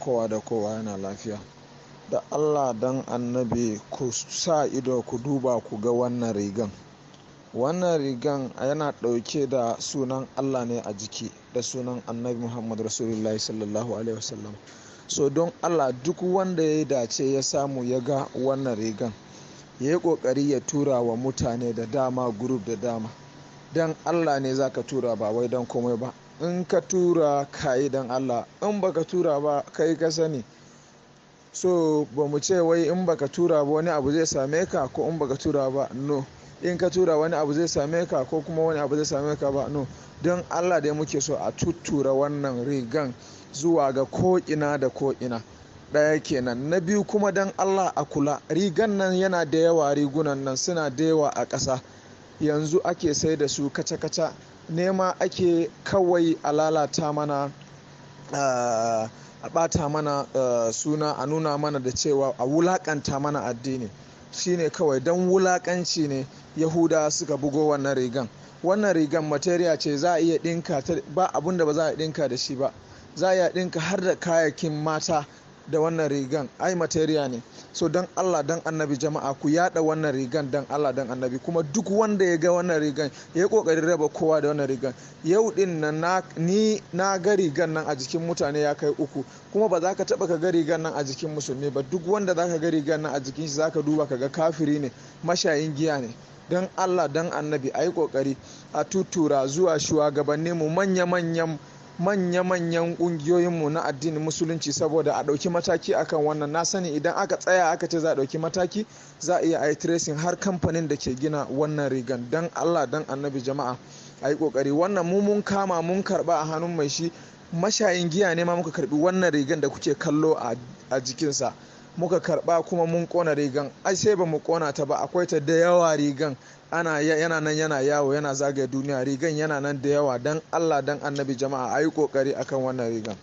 Kowa da kowa yana lafiya. Da Allah don Annabi ku sa ido ku duba ku ga wannan rigan. Wannan rigan yana ɗauke da sunan Allah ne a jiki da sunan Annabi Muhammad Rasulullahi Sallallahu Alaihi Wasallam. So don Allah duk wanda ya yi dace ya samu ya ga wannan rigan, ya yi ƙoƙari ya tura wa mutane da dama, group da dama. Don Allah ne za ka tura, ba wai don komai ba. In ka tura ka yi don Allah, in ba ka tura ba kai ka sani. So ba mu ce wai in ba ka tura ba wani abu zai same ka ko in ba ka tura ba, no. In ka tura wani abu zai same ka ko kuma wani abu zai same ka ba, no. Don Allah dai muke so a tuttura wannan rigan zuwa ga ko'ina da ko'ina. Ɗaya kenan. Na biyu kuma, don Allah a kula. Rigan nan yana da yawa, rigunan nan suna da yawa a ƙasa. Yanzu ake sai da su kaca kaca. Nema ake kawai a lalata mana, a ɓata mana suna, a nuna mana da cewa a wulaƙanta mana addini. Shine kawai don wulaƙanci ne Yahudawa suka bugo wannan rigan. Wannan rigan material ce, za a iya ɗinka ta, ba abun da ba za a ɗinka da shi ba. Za a iya ɗinka har da kayayyakin mata da wannan rigan. Ai material ne. So don Allah don Annabi jama'a, ku yaɗa wannan rigan don Allah don Annabi. Kuma duk wanda ya ga wannan rigan ya yi ƙoƙarin raba kowa da wannan rigan. Yau ɗin nan ni na ga rigan nan a jikin mutane ya kai uku. Kuma ba za ka taɓa ka ga rigan nan a jikin musulmi ba. Duk wanda za ka ga rigan nan a jikin shi, za ka duba ka ga kafiri ne, mashayin giya ne. Don Allah don Annabi a yi ƙoƙari a tuttura zuwa shugabanninmu, manya manyan manya manyan ƙungiyoyinmu na addinin Musulunci, saboda a ɗauki mataki akan wannan. Na sani idan aka tsaya aka ce za a ɗauki mataki, za a iya a yi tracing har kamfanin da ke gina wannan rigan. Don Allah don Annabi jama'a, a yi ƙoƙari. Wannan mu mun kama, mun karɓa a hannun mai shi, mashayin giya ne ma, muka karɓi wannan rigan da kuke kallo a jikinsa. Muka karɓa kuma mun ƙona rigan. Ai sai ba mu ƙona ta ba, akwai ta da yawa rigan. Ana yana nan yana yawo, yana zagaye duniya. Rigan yana nan da yawa. Don Allah don Annabi jama'a, a yi ƙoƙari akan wannan rigan.